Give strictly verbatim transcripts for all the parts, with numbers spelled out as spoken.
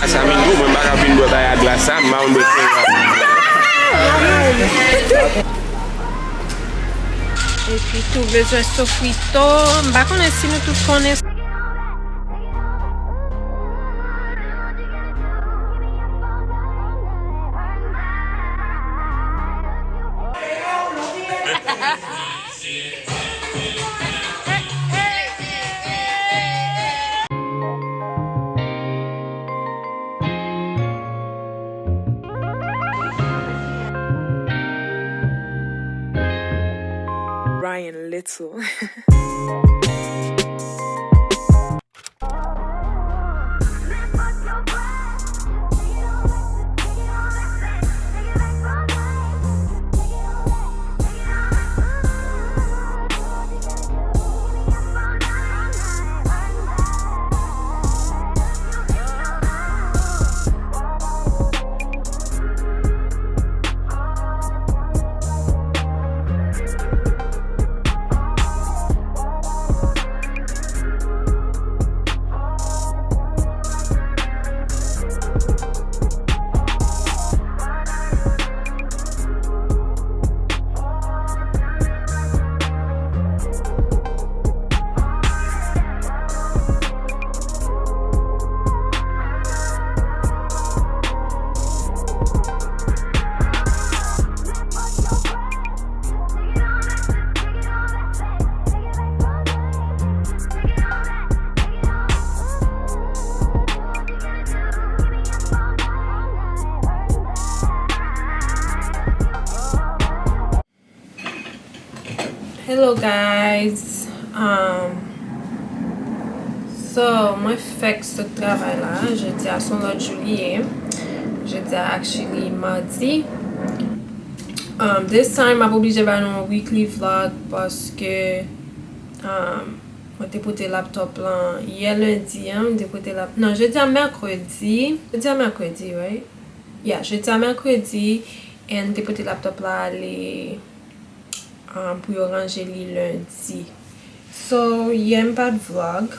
Sa vin dou, mwen m pa ka vin bwè bagay a glas sa, m pa konn bwè. Epi tou bezwen sofrito, m pa konnen si nou tout konnen. Brian Little. Hello guys. Um, so, mwen fèk sot travay la. Jodi a se yon lòt jou li ye. Jodi a actually madi. Um, this time, m ap oblije ba nou yon weekly vlog paske, um, mwen te pote laptop lan yè lendi an, m te pote lap-, non, jodi a mèkredi. Jodi a mèkredi, right? Yeah, jodi a mèkredi, and m te pote laptop la ale, um, pou yo ranje li lendi. So, yè m pa t vlog.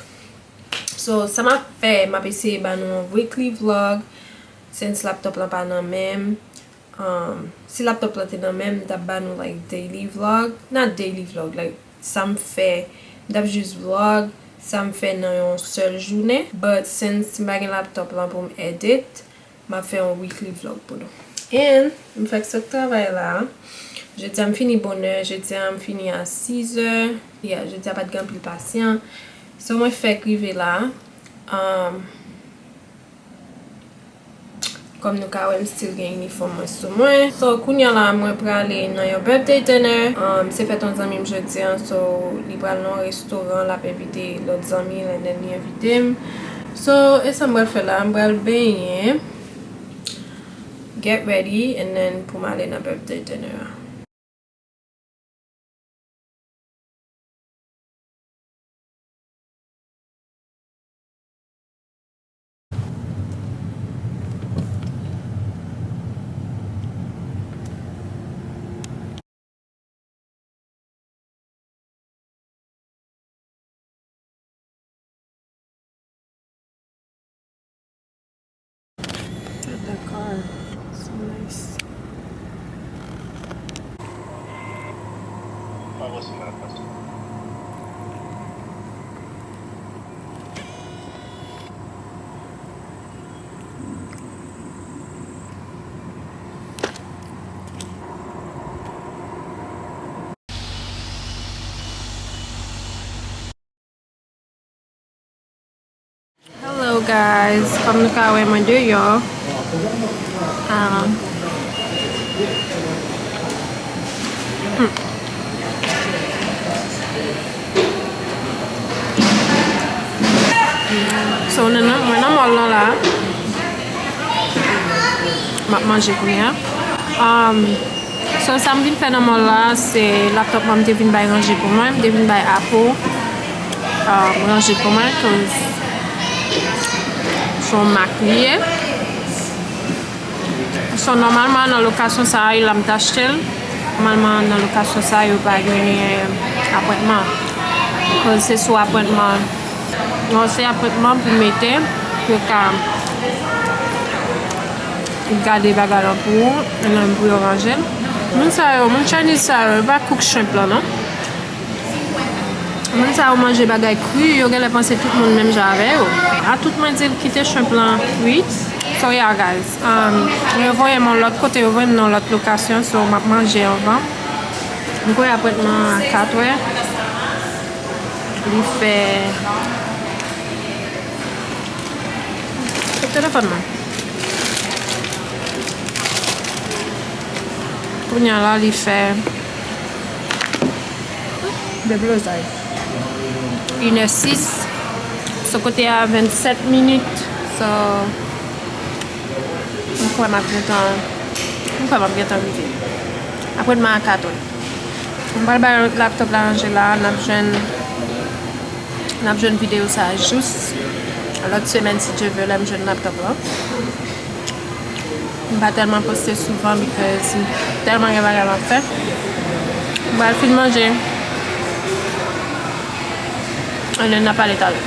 So, sa m ap fè, m ap eseye ba nou yon weekly vlog, since laptop lan pa nan men m. Um, si laptop lan te nan men m, m t ap ba nou, like, daily vlog. Not daily vlog, like, sa m fè, m t ap jis vlog sa m fè nan yon sèl jounen. But since m pa gen laptop lan pou m edit, m ap fè yon weekly vlog pou nou. And m fèk sot travay la. Jodi a m fini bonè. Jodi a m fini a sizè. Yeah, jodi a pa t gen anpil pasyan. So, mwen fèk rive la. Um, Kòm nou ka wè, m still gen inifòm mwen sou mwen. So, kounye a la, mwen prale nan yon birthday dinner. Um, se fèt yon zanmi m jodi a, so, li pral nan yon restoran, l ap envite lòt zanmi l, and then li envite m. So, e sa m pral fè la, m pral benyen, get ready, and then pou m ale nan birthday dinner a. Dakar, so nice. Hello guys, kòm nou ka wè mwen deyò. Ah. Hmm. So, nan, nan, mwen nan mall lan la. M ap manje kounye a. Um, so, sa m vin fè nan mall la, se laptop mwen m te vin bay ranje pou mwen. M te vin bay Apple, um, ranje pou mwen, 'cause se yon Mac li ye. So, nòmalman, nan lokasyon sa a, e la m t achte l. Nòmalman, nan lokasyon sa a, yo pa genyen apwentman. Koz se sou apwentman, non, se apwentman pou mete, pou yo ka Gade bagay lan pou ou, e nan pou yo ranje l. Moun sa yo, moun Chinese sa yo, yo pa cook shrimp lan non. Moun sa yo manje bagay kri, yo genlè panse tout moun menm jan avè yo. A tout mwen di l kite shrimp lan kwi. So yeah guys, um, yo voye m yon lòt kote, yo voye m nan yon lòt lokasyon, so m ap manje anvan. M kwè apwètman a katwè. Li fè Kòb telefòn mwen. Kounye a la, li fè deblozay. Inè sis. Sou kote a, vennsèt minit. So, m kwè m ap gentan, m kwè m ap gentan rive. Apwètman a katwè. M pral bay laptop la ranje la, n ap jwenn, n ap jwenn videyo sa jous lòt semèn, si Dye vle, lè m jwenn laptop la. M pa tèlman poste souvan because m tèlman gen bagay m ap fè. M pral fin manje. And then n a pale talè.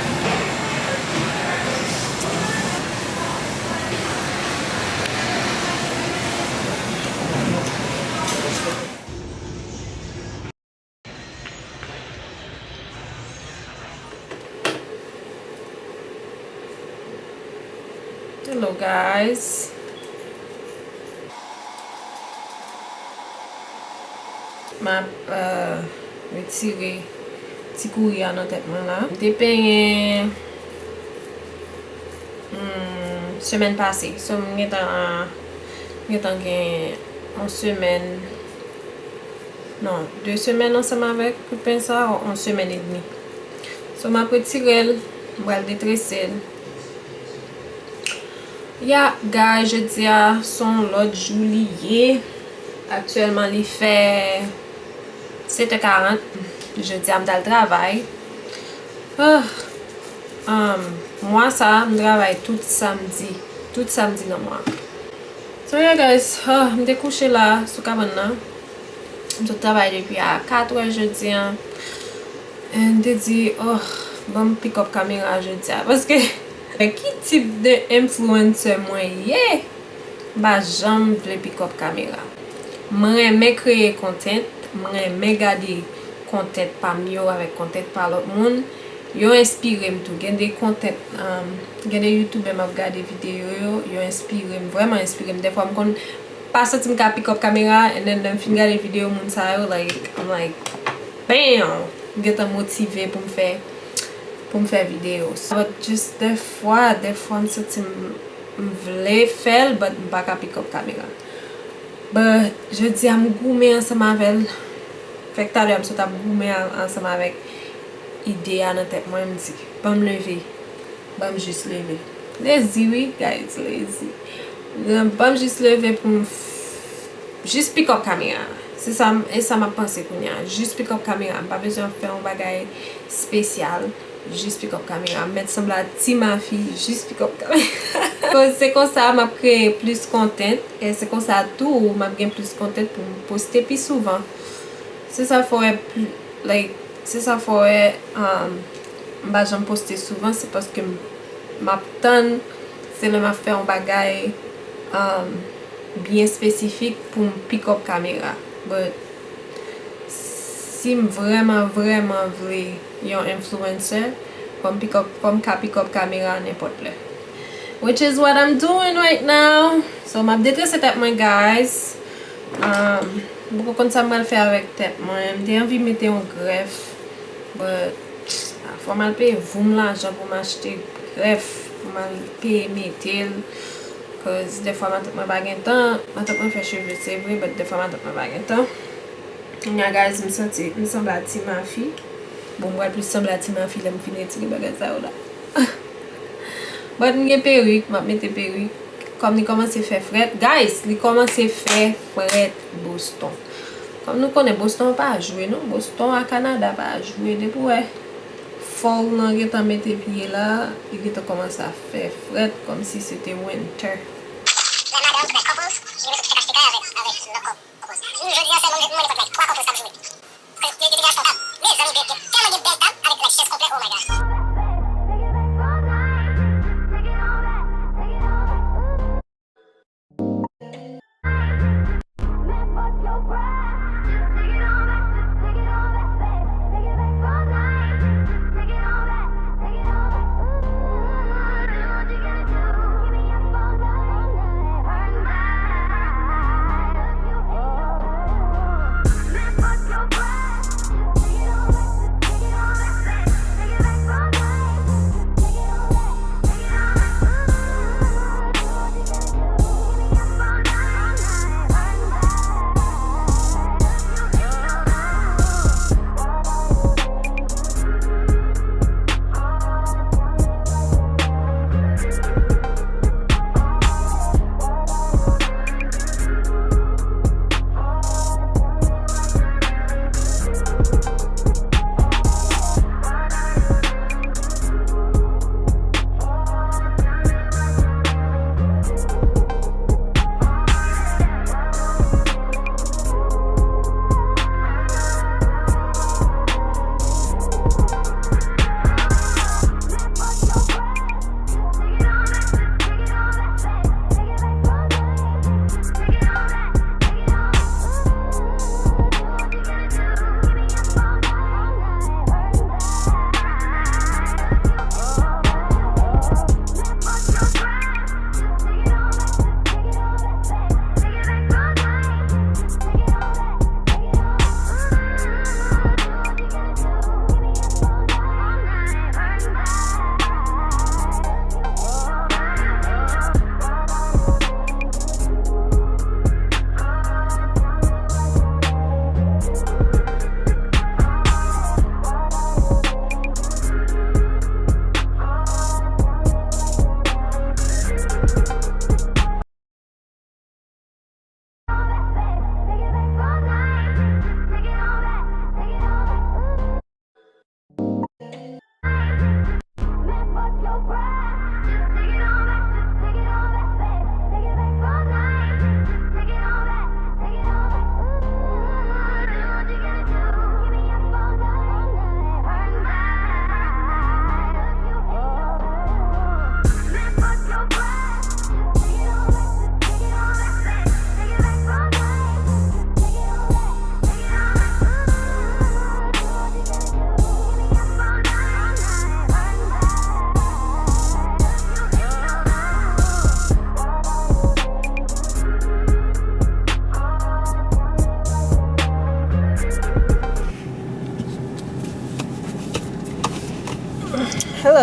Hello guys. M ap, euh, retire ti kouri a nan tèt mwen la. M te penyen, hmm, semèn pase. So, m gentan, gentan gen yon semèn, non, de semèn ansanm avèk kout peny sa, yon semèn edmi. So, m ap retire l, m pral detrese l. Ya, guys, jodi a se yon lòt jou li ye. Aktyèlman, li fè sèt è karant. Jodi a, m t al travay. Ah, um, mwa sa a, m travay tout samdi. Tout samdi nan mwa. So, yeah, guys, ah, m te kouche la, sou kabann nan. M sot travay depi a katwè jodi a. And te di, oh, ban m pick up kamera jodi a. Paske, ki tip de influencer mwen ye? M pa janm vle pick up kamera. Mwen renmen kreye content, mwen renmen gade content pa m yo avèk content pa lòt moun. Yo enspire m tou. Gen de content, um, gen de youtubè m ap gade videyo yo, yo enspire m, vrèman enspire m. Dèfwa m konn pa santi m ka pick up kamera, and then lè m fin gade videyo moun sa yo, like, I'm like, bam! M gentan motive pou m fè, pou m fè videyo. But just dèfwa, dèfwa m santi m, m vle fè l, but m pa ka pick up kamera. But jodi a m goumen ansanm avè l. Fèk talè a m sot ap goumen an-, ansanm avèk ide a nan tèt mwen, m di, ban m leve. Ban m jis leve. Lezi wi, guys, lezi. Ban m jis leve pou m f-, jis pick up kamera. Se sa m, e sa m ap panse kounye a. Jis pick up kamera. M pa bezwen ap fè yon bagay espesyal. Jis pick up kamera. M mèt sanble a Ti Mafi. Jis pick up kamera. Koz se konsa m ap kreye plis content. E se konsa tou m ap gen plis content pou m poste pi souvan. Se sa fè w wè pli-, like, se sa fè w wè, um, m pa janm poste souvan, se paske m, m ap tann, se lè m ap fè yon bagay, um, byen espesifik pou m pick up kamera. But si m vrèman, vrèman vle yon influencer, fò m pick up, fò m ka pick up kamera nenpòt lè. Which is what I'm doing right now. So, m ap detrese tèt mwen, guys. Um, m poko konn sa m pral fè avèk tèt mwen. M te anvi mete yon grèf, but, ah, fò m al peye voum lajan pou m achte grèf, pou m al peye mete l. Cause dèfwa matant mwen pa gen tan. Matant mwen fè cheve, se vre, but dèfwa matant mwen pa gen tan. Kounye a, guys, m santi, m sanble a Ti Mafi. Bon, m pral plis sanble a Ti Mafi lè m fin retire bagay sa yo la. But m gen perik, m ap mete perik. Kòm li kòmanse fè frèt. Guys, li kòmanse fè frèt Boston. Kòm nou konnen, Boston pa jwe, non. Boston a Kanada pa jwe. Depi w wè fall nan gentan mete pye la, li gentan kòmanse ap fè frèt, kòmsi se te winter. La madame to the couples, you need to check out the guy avec, avec le couples. Jodi a sèlman m jwenn like twa couples k ap jwe. Yo, yo te gen achte yon tab. Mezanmi, gen, gen, tèlman gen bèl tab avèk, like, chèz konplè, oh my God. Take it back all night. Take it all back. Take it all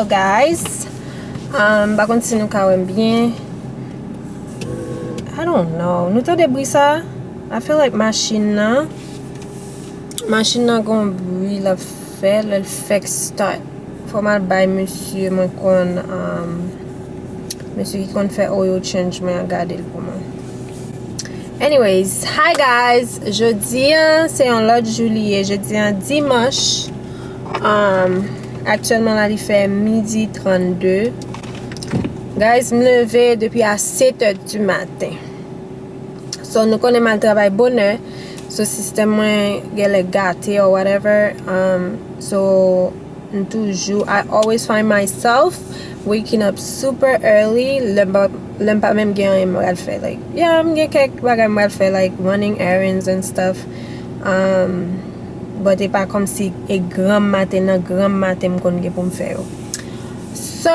So guys, um, m pa konn si nou ka wè m byen. I don't know. Nou tande bri sa? I feel like machin nan, machin nan gon bri l ap fè lè l fèk start. Fò m al bay mesye mwen konn, um, mesye ki konn fè oil change mwen an, gade l pou mwen. Anyways, hi guys. Jodi a se yon lòt jou li ye. Jodi a dimanch. Um, aktyèlman la li fè midi trannde. Guys, m leve depi a sèt è di maten. So nou konnen m al travay bonè. So sistèm mwen genlè gate or whatever. Um, so m toujou, I always find myself waking up super early, lè m pa, lè m pa menm gen anyen m pral fè. Like, yeah, m gen kèk bagay m pral fè, like running errands and stuff. Um, but e pa kòmsi e granm maten, nan granm maten m konn gen pou m fè yo. So,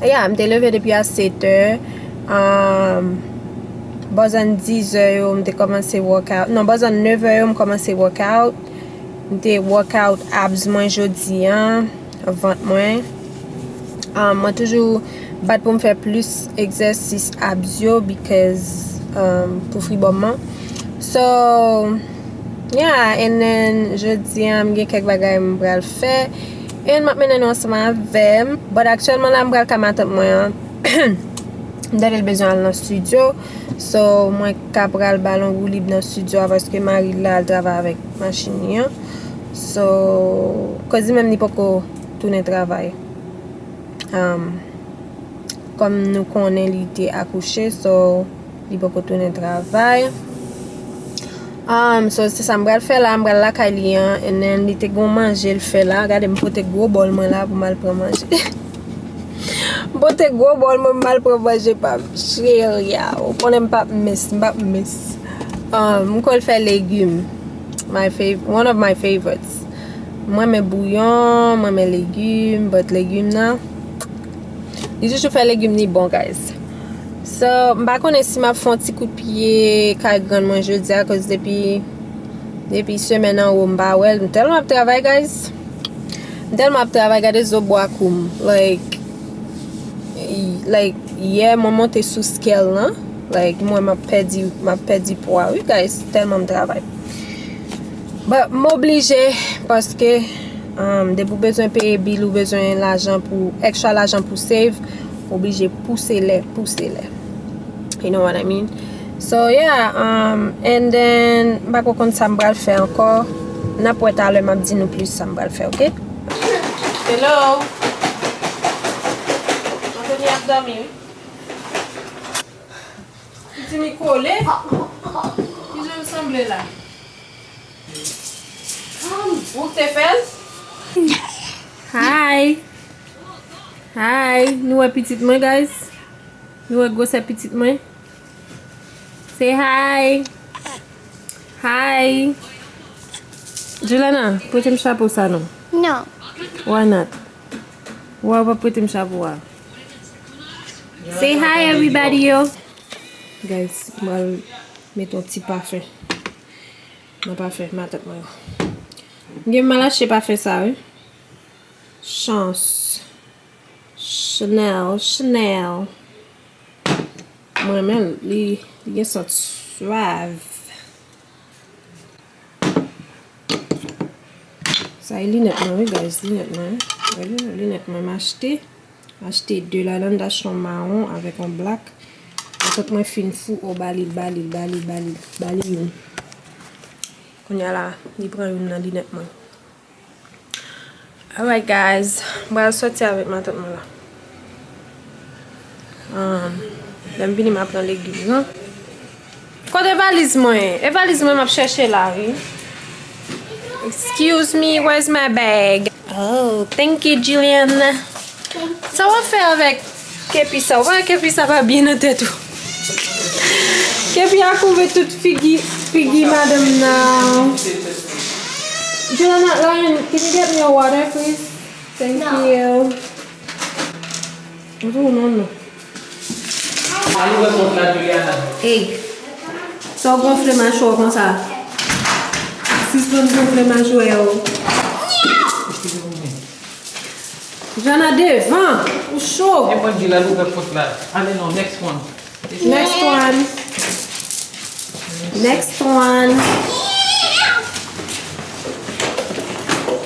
yeah, m te leve depi a sèt è. Um, bòzann diz è yo, m te kòmanse workout. Non, bòzann nèf è yo, m kòmanse workout. M te workout abs mwen jodi a, vant mwen. Um, mwen toujou bat pou m fè plis egzèsis abs yo because, um, pou fribòm mwen. So, yeah, and then jodi a m gen kèk bagay m pral fè. And m ap mennen nou ansanm avè m. But aktyèlman la m pral ka matant mwen an. M tande l bezwen al nan studio. So, mwen ka pral ba l yon woulib nan studio a paske mari l la al travay avèk machin li an. So, koz li menm li poko tounen travay. Um, kòm nou konnen li te akouche, so, li poko tounen travay. Um, so, se sa m pral fè la, m pral lakay li an, and then li te gon manje l fè la. Gade, m pote gwo bòl mwen la pou m al pran manje. M pote gwo bòl mwen, m al pran manje pa m. Cheri a, ou konnen m p ap miss, m p ap miss. Um, m kwè l fè legim. My fav-, one of my favorites. Mwen renmen bouyon, mwen renmen legim, but legim nan, li toujou fè legim li bon, guys. So, m pa konnen si m ap fè yon ti kout pye kay grann mwen jodi a, cause depi, depi semèn anwo m pa wè l. M tèlman ap travay, guys. M tèlman ap travay, gade zo bwa kou m. Like, y-, like, yè mwen monte sou scale lan. Like, mwen m ap pèdi, m ap pèdi pwa, wi, guys. Tèlman m travay. But m oblije, paske, um, depi w bezwen peye bil, ou bezwen lajan pou, extra lajan pou save, ou oblije pouse lè, pouse lè. You know what I mean? So, yeah, um, and then, m pa ko konn sa m pral fè ankò. N ap wè talè, m ap di nou plis sa m pral fè, ok? Hello? Anthony ap dòmi, wi. Pitit mi kole. Kijan l sanble la? Ou te fè l? Hi. Hi. Nou wè pitit mwen, guys? Nou wè gwosè pitit mwen? Say hi. Hi. Juliana, pote m chapo sa non. Non. Why not? Why w pa pote m chapo a? Say hi everybody yo. Guys, m pral met yon ti pafen. Nan pafen matant mwen yo. M gen mal achte pafen sa wi. Chans. Chanel, Chanel. Mwen renmen l, li, li gen sant suave. Sa e linèt mwen wi guys, linèt mwen. Wè li non, linèt mwen m achte. M achte de ladan, m t achte yon mawon avèk yon blak. Matant mwen fin fou, o ba li, ba li, ba li, ba li, ba li youn. Kounye a la, li pran youn nan linèt mwen. Alright guys, m pral sòti avèk matant mwen la. Um, lè m vini m ap pran legim nan. Kote valiz mwen? E valiz mwen m ap chèche la wi. Excuse me, where's my bag? Oh, thank you, Juliana. Sa w ap fè avèk kepi sa? Ou pa wè kepi sa pa byen nan tèt ou? Kepi a kouvri tout figi, figi madanm nan. Juliana, Lion, can you get me a water, please? Thank you. Ou tou non, non. Al ouvè pòt la, Juliana. Ey, sa w gonfle machwè w konsa? Sispann gonfle machwè w. Mwen te goumen. Jana devan, ou cho. E mwen di la louvè pòt la. Ale non, next one. Next one. Next one.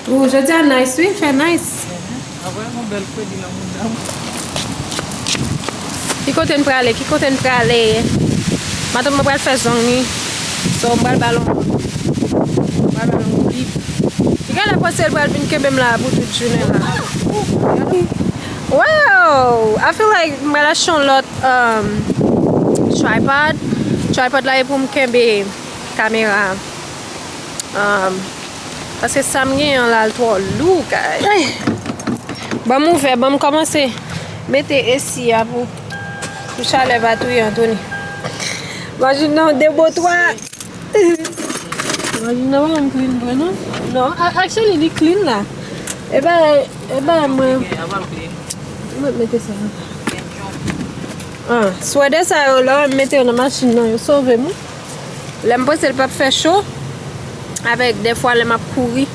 Ou jodi a nice, wi, fè nice. Avè yon bèl fredi nan mouda m. Ki kote n prale? Ki kote n prale? Matant mwen pral fè zong li. So, m pral ba l yon, m pral ba l yon flip. Li genlè panse l pral vin kenbe m la pou tout jounen la. Wow! I feel like m pral achte yon lòt, um, tripod. Tripod la e pou m kenbe kamera. Um, paske sa m genyen an la, l twò lou, guys. Ban m ouvè, ban m kòmanse mete esi a pou, pou chalè pa touye Anthony. Imajine non, de bo twa. Imajine non, pa menm clean vre, non? Non, a- actually, li clean la. E ba, e ba mwen. Mwen mete sa. Ah, swèdè sa yo, lè m mete yo nan machin nan, yo sove m. Lè m panse l p ap fè cho, avèk dèfwa lè m ap kouri.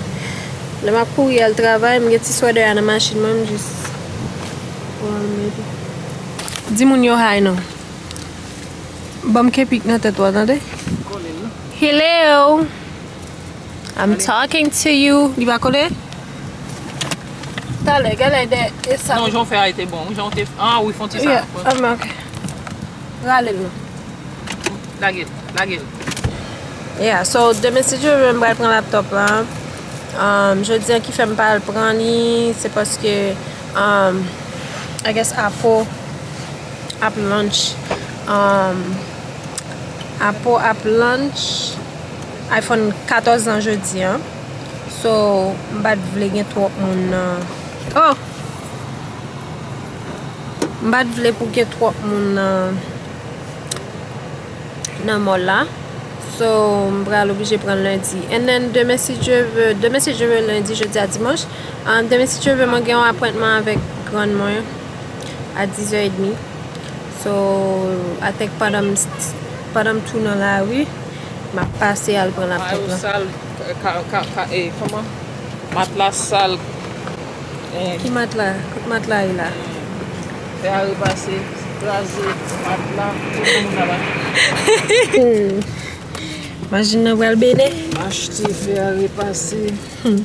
Lè m ap kouri al travay, m gen ti swèdè a nan machin mwen, m jis pran l mete. Di moun yo hi non. Ban m kepik nan tèt ou a, tande? Hello. I'm talking to you. Li pa kole? Talè, genlè de e sa. Non, jan w fè a te bon. Jan w te, ah wi, fon ti sa. Yeah, um, ok. Rale l non. Lage l, lage l. Yeah, so demen si Dye vle m pral pran laptop la. Um, jodi a ki fè m pa al pran li, se paske, um, I guess Apo ap launch, um, Apo ap launch iPhone katòz lan jodi a. So, m pa t vle gen twòp moun nan. Oh! M pa t vle pou gen twòp moun nan, nan mall la. So, m pral oblije pran l lendi. And then, demen, si Dye vle, demen, si Dye vle, lendi, jodi a dimanch. Um, demen, si Dye vle, mwen gen yon apwentman avèk grann mwen a dizè edmi. So, I think pandan m, pandan m tounen lari, m ap pase al pran laptop la. Mayo sal, ka, ka, ka, eh, kòman? Matla sal. Eh. Ki matla? Kot matla ye la? Fè a repase, kraze, matla, tout moun laba. Hmm. Machin nan pral bene. Achte, fè a repase. Hmm.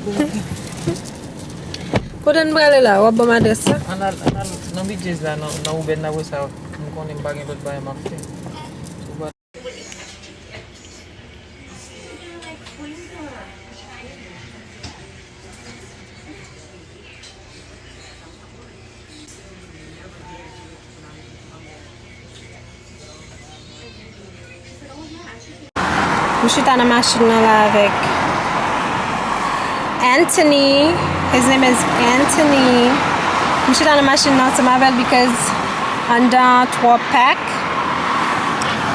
Kote n prale la? W ap ban m adrès la? Ann al, ann al nan Bidjez la, nan, nan obèn la, apre sa, m konnen m pa gen lòt bagay m ap fè. M chita nan machin nan la avèk Anthony. His name is Anthony. M chita nan machin nan ansanm avè l because anndan an twò pak.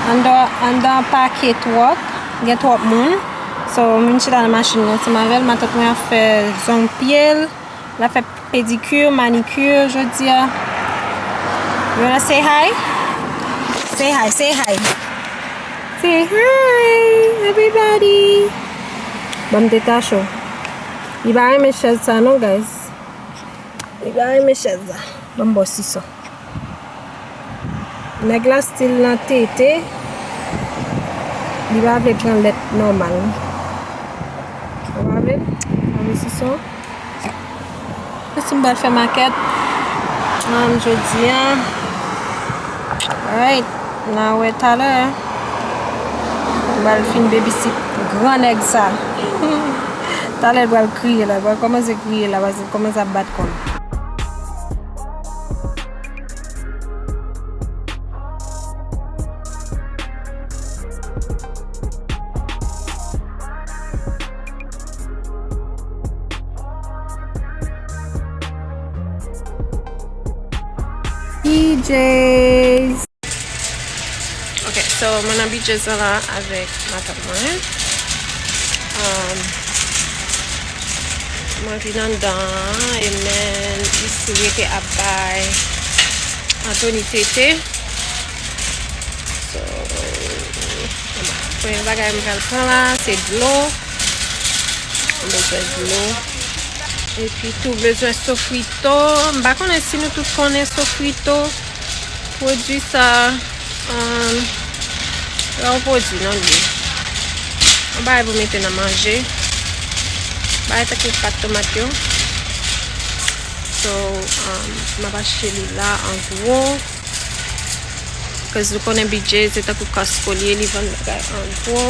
Anndan, anndan an pake twòp. Gen twòp moun. So, m vin chita nan machin nan ansanm avè l. Matant mwen ap fè zong pye l. L ap fè pedicure, manicure jodi a. You wanna say hi? Say hi, say hi. Say hi, everybody. Ban m detache w. Li pa renmen chèz sa non, guys. Li pa renmen chèz la. Ban m ba w sisò. Nèg la still nan tete. Li pa vle pran lèt nòmal. Ou pa vle? Ban m sisò. Mwen si m pral fè makèt, um, jodi a. Alright, n a wè talè. M pral fin babysit gran nèg sa. Talè l pral kriye la, l pral kòmanse kriye la, paske l kòmanse ap bat kò l. B J's. Ok, so mwen nan B J's la avèk matant mwen. Um, mwen vin anndan, e men isi rete ap bay Anthony tete. So, premye bagay m pral pran la, se dlo. M bezwen dlo. Epi tou bezwen sofrito. M pa konnen si nou tout konnen sofrito. Pwodui sa, um, se yon pwodui non li ye. Yon bagay pou mete nan manje. Bagay tankou pat tomat yo. So, um, m ap achte li la an gwo. Cause nou konnen B J se tankou Costco li ye, li vann bagay an gwo.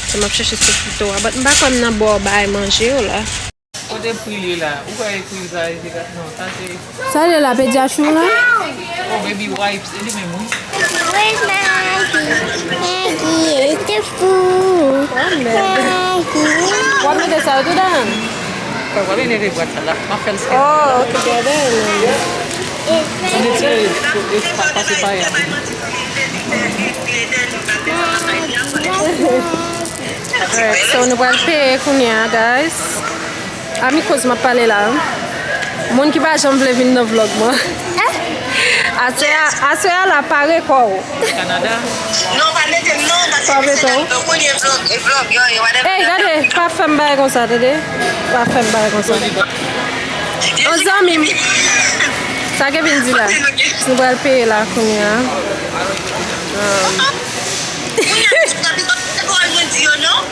So, m ap chache sofrito a. But m pa kwè m nan bò bagay manje yo la. Kote pri l ye la? Ou wè pri l sa, e se kat non, sa se Sa lè la pediatri la? Oh, baby wipes, e li menm wi. Where's Maggie? Maggie, it's the food. Maggie. W ap mete sa yo tou, Dan? Kòk w ap eneve bwat sa la. M ap fè l sè. Oh, ok, together. Ann etire, pase pa ya. Alright, so nou pral peye kounye a, guys. A mi koz m ap pale la. Moun ki pa janm vle vin nan vlog mwen. Aswè a, aswè a la pare kò w. Kanada. Non, pa mete m non, paske misye t ap pran premye vlog, e vlog yo, e whatever. Ey, gade, pa fè m bagay konsa, tande? Pa fè m bagay konsa. Yon zanmi m. Sa ke vin di la? Nou pral peye la kounye a. Um, Kounye a, misye t ap pran pawòl mwen di yo, non?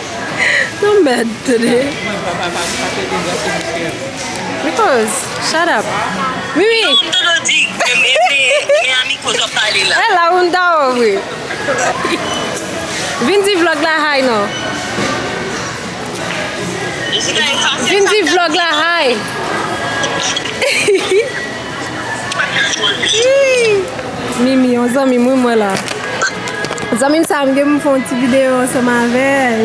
Non, mèd, tande. Because, shut up. Mimi. Non, m tande w di, men, men, men, men ami koz w ap pale la. E la ou m ta wè vre. Vin di vlog la hi non. Vin di vlog la hi. Mimi, yon zanmi m wi mwen la. Zanmi m sa, m gen pou m fè yon ti videyo ansanm avè l.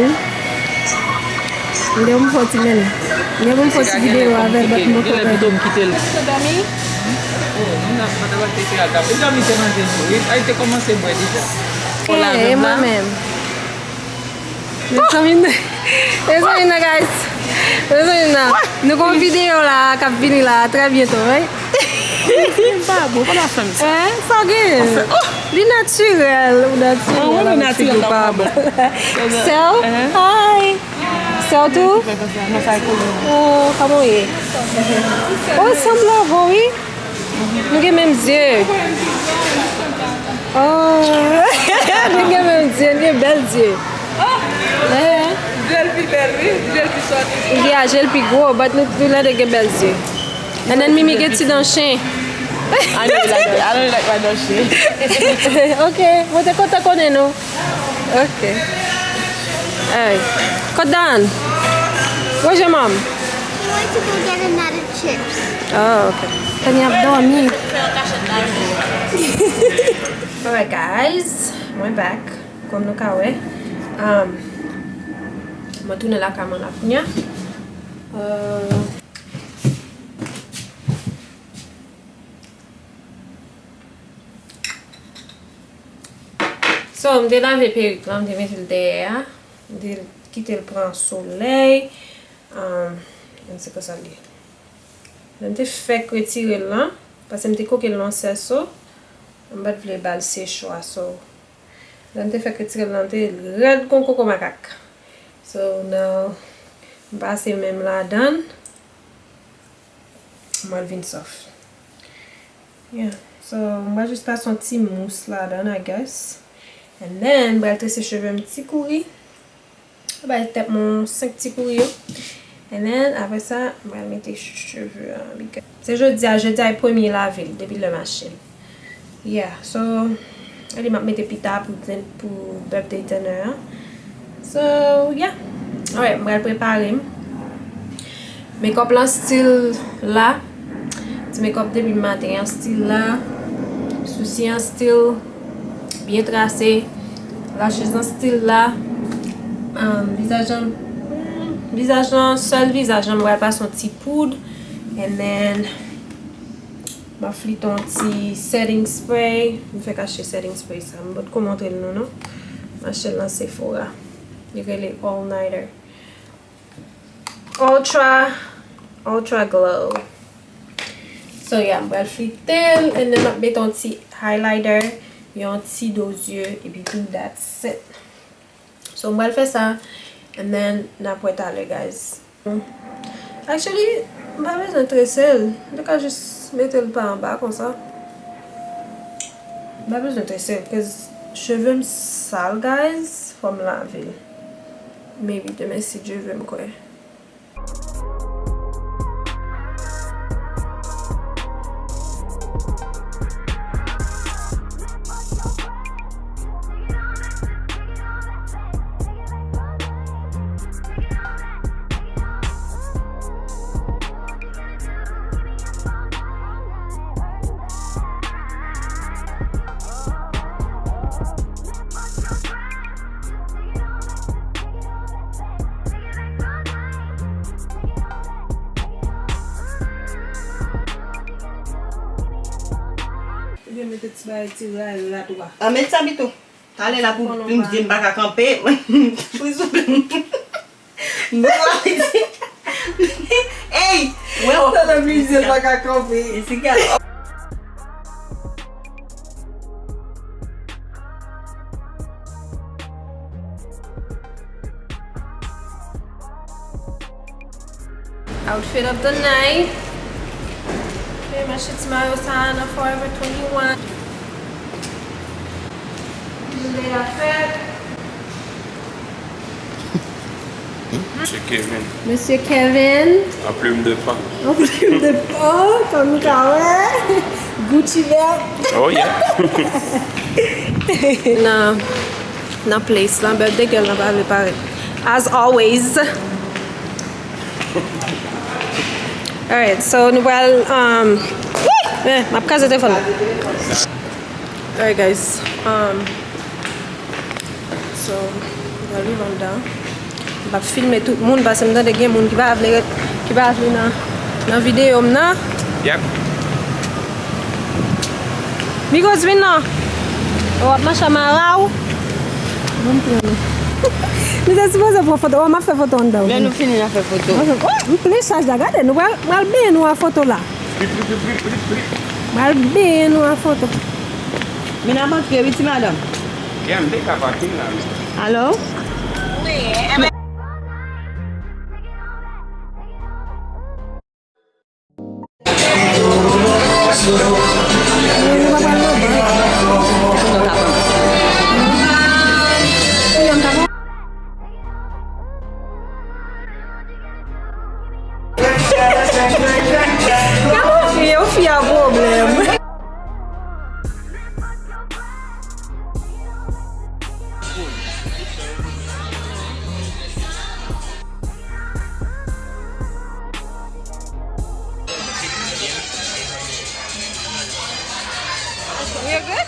M gen pou m fè yon ti, men, m gen pou m fè yon ti videyo avè l, but m poko fè. Genlè pito m kite l. Ou dòmi? Oh, nou nan, nan, nan, te fè al tap. Li dòmi te manje tou. Li, li te kòmanse bwè deja. Fò lavi la. Mwen menm. Mezanmi, mezanmi nan, guys. Mezanmi nan. Nou gon videyo la k ap vini la trè byento, wi. Li pa bon, pa nan fè m sa. Hein? Sa w gen? Li natirèl, ou natirèl avèk figi w pa bon. Sè w? Hi. Sè w tou? Oh, kòman w ye? Oh, sanble avè w, wi. Nou gen menm zye. Oh. Nou gen menm zye, nou gen bèl zye. Eh. Zye l pi bèl, wi. Zye l pi sòti. Yeah, zye l pi gwo, but nou, nou lè de gen bèl zye. And then Mimi gen ti dan chen. I know you like that. I know you like my dan chen. Ok, mwen te kontan konnen nou. Ok. Hey. Kot Dan? Where's your mom? He went to go get another chips. Oh, ok. Tanya ap dòmi. Alright, guys. Mwen back. Kòm nou ka wè. Um, mwen tounen lakay mwen la kounya. Euh, So, m te lave perik lan, m te mete l dèyè a. M te kite l pran solèy. Um, se konsa l ye. Lè m te fèk retire l lan, paske m te koke l nan sèso, m pa t vle ba l secho a, so. Lè m te fèk retire l lan, l te rèd kon koko makak. So, now, m pase men m ladan l. Mwen vin soft. Yeah. So, mwen jis pase yon ti mous ladan, I guess. And then, mwen trese cheve m ti kouri. Mwen bay tèt mwen senk ti kouri yo. And then, apre sa, mwen mete cheve an. Se jodi a, jodi a e premye lave l, depi lè m achte l. Yeah, so, li m ap mete pita pou, pou birthday dinner an. So, yeah. Alright, mwen pral prepare m. Makeup lan still la. Ti makeup depi maten an still la. Sousi an still byen trase. Lashes lan still la. Um, vizaj lan, hmm, vizaj lan, sèl vizaj lan, mwen pral pase yon ti poud. And then, m ap flite yon ti setting spray. M fèk achte setting spray sa. M potko montre l nou, non. M achte l nan Sephora. Li rele All Nighter. Ultra, Ultra Glow. So, yeah, m pral flite l, and then m ap mete yon ti highlighter, yon ti do zye, epi tou, that's it. So, m pral fè sa, and then, n ap wè talè, guys. Actually, m pa bezwen trese l. Mwen ka jis mete l pa anba konsa. M pa bezwen trese l, cause cheve m sal, guys. Fò m lave l. Maybe demen, si Dye vle, m kwè. Ou vle mete ti bagay ti ray la twa. Ah, met sa pito. Talè la pou vin di m pa ka kanpe. Pou souple. Bon, ey! Wè, wè. Talè vin di m pa ka kanpe. Isi ka. Outfit of the night. Hey, m achte ti mayo sa a nan Forever twenty-one. Jounè a fèt. Mesye Kevin. Mesye Kevin. An plim de pan. An plim de pan, kòm nou ka wè. Gucci bag. Oh, yeah. Nan, nan place lan, birthday girl lan pa vle parèt. As always. Alright, so nou pral, um, eh, m ap kraze telefòn nan. Alright, guys. Um, so, nou pral rive anndan. M p ap filme tout moun, paske m tande gen moun ki pa vle, ki pa vle nan, nan videyo m nan. Yep. Migos, vin non. W ap mache a mara w. Bon, pran. Nou te sipoze pran foto. Oh, m ap fè foto anndan. Lè nou fini, n a fè foto. Oh, m plen chaj la. Gade, nou pral, pral benyen nou a foto la. Pral benyen nou a foto. Men n ap antre wi, ti madanm. Yeah, m te ka pati la, men. Alo? Wi, e Gade yon fi, yon fi a pwoblèm. You're good?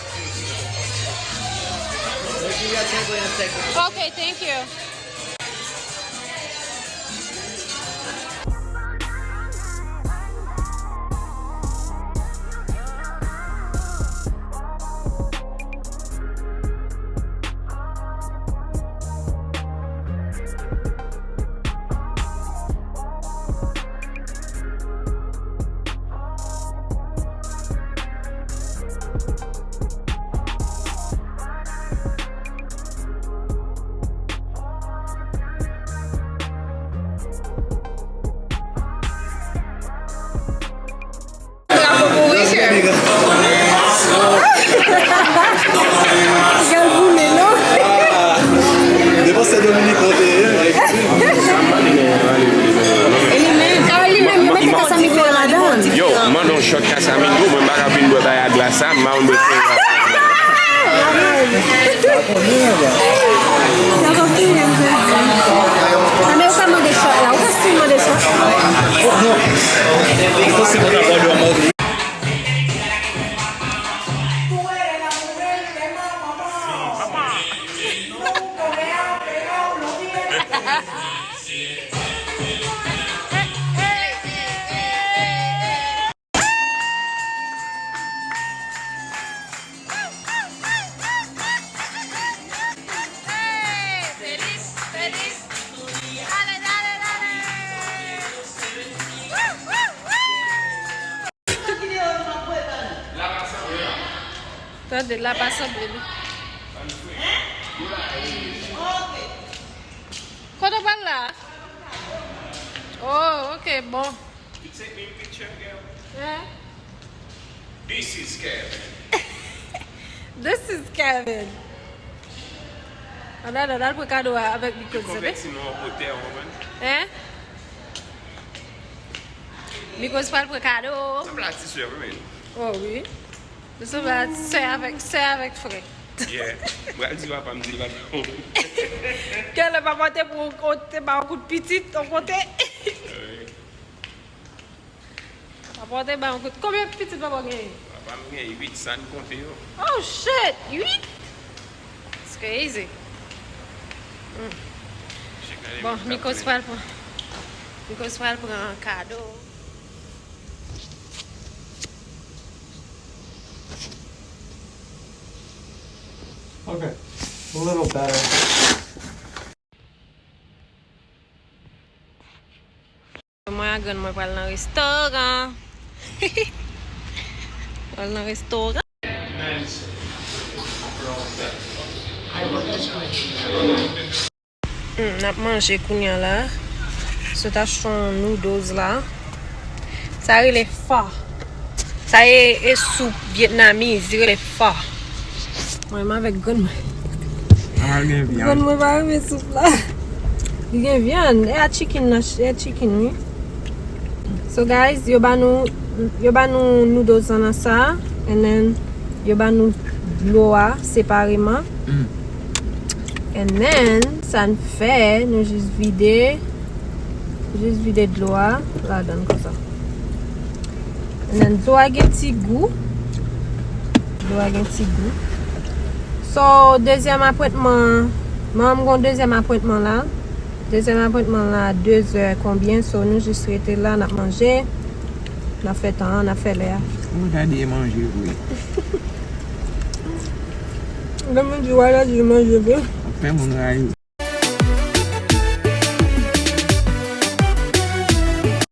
Okay, thank you. Drapo pou Richard. Gal boule, non? Devan se Dominik Monte, hein? E li menm? A, li menm, yo mete Casamigos ladan. Yo, mande yon shot Casamigos, mwen m pa ka vin bwè bagay a glas sa, m pa konn bwè. Sa va fini, m jodi. A, men ou ka mande shot la, ou ka si mande shot. Tande, la pa sanble li. Kote w pral la? Oh, ok, bon. You take me picture, girl? Hein? This is Kevin. This is Kevin. Ann al, ann al pran kado a avèk Mikoz, tande? Konvèti nou an potè, ou konprann? Hein? Mikoz pral pran kado. Sanble a ti sè mwen menm. Oh wi. Nou sanble a sè avèk, sè avèk frè. Yeah. Mwen al di papa m di l pa bon. Kèlè papa te pran yon kote, ba yon kout pitit, yon kote. Wi. Papa te ba yon kout. Konbyen pitit papa genyen? Papa m gen uit, sa n konte yo. Oh shit, uit? It's crazy. Mm. Bon, Mikoz pral pran. Mikoz pral pran kado. Okay, a little better. Mwen ak grann mwen pral nan restoran. Pral nan restoran. Hmm, n ap manje kounye a la. Sot achte yon noodles la. Sa rele pho. Sa e, e soup Vietnamese, li rele pho. Mwen menm avèk grann mwen. Grann mwen pa renmen soup la. Li gen vyann. E a chicken nan, e a chicken, wi. So guys, yo ba nou, yo ba nou noodles lan nan sa, and then yo ba nou dlo a separeman. Mm. And then, sa n fè, nou jis vide, jis vide dlo a ladan konsa. And then, dlo a gen ti gou. Dlo a gen ti gou. So, dezyèm apwentman, manman m gen dezyèm apwentman la. Dezyèm apwentman la, de zè konbyen, so nou jis rete la, n ap manje. N ap fè tan an, n ap fè lè a. Ou gade manje vre. Lè mwen di w al la, di manje vre. Ou fè moun rayi.